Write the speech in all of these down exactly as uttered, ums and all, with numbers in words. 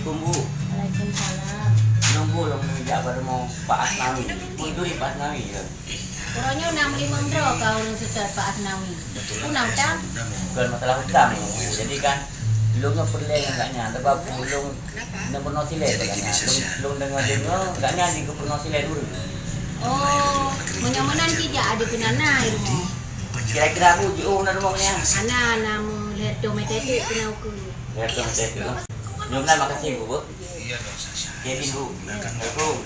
Assalamualaikum, Bu. Waalaikumsalam. Lôn, Bu, lôn jak bak rumoh Pak Asnawi. Peue turi Pak Asnawi, ya? Uroe nyoe na meulimong droe ka ulôn seutôt Pak Asnawi. Peue na utang? Bukan masalah utang, Bu. Jadi kan, lôn nyoe peureulèe ngon gobnyan. Sebab lôn na peurunoe silèe bak gobnyan. Lôn, lôn deungö-deungö gobnyan jigeupeurunoe silèe dua. Oh, meunyoe meunan ci jak, adak keunan na i rumoh. Kira-kira, Bu, jiôh na rumoh nyan? Hana, na meulhèe reutôh mètè teuk keunan ukeue. Lhèe reutôh mètè teuk. Nyoe meunan, makasih, Bu, Bu. Jadi, Bu. Assalamualaikum.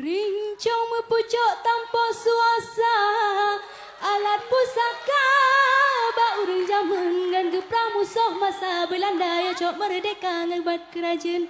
Rincong meupucok tampo suasa, alat pusaka bak ureueng jameun ngon geuprang musoh masa Beulanda, ya cok meurdeka ngon bat keurajeuen.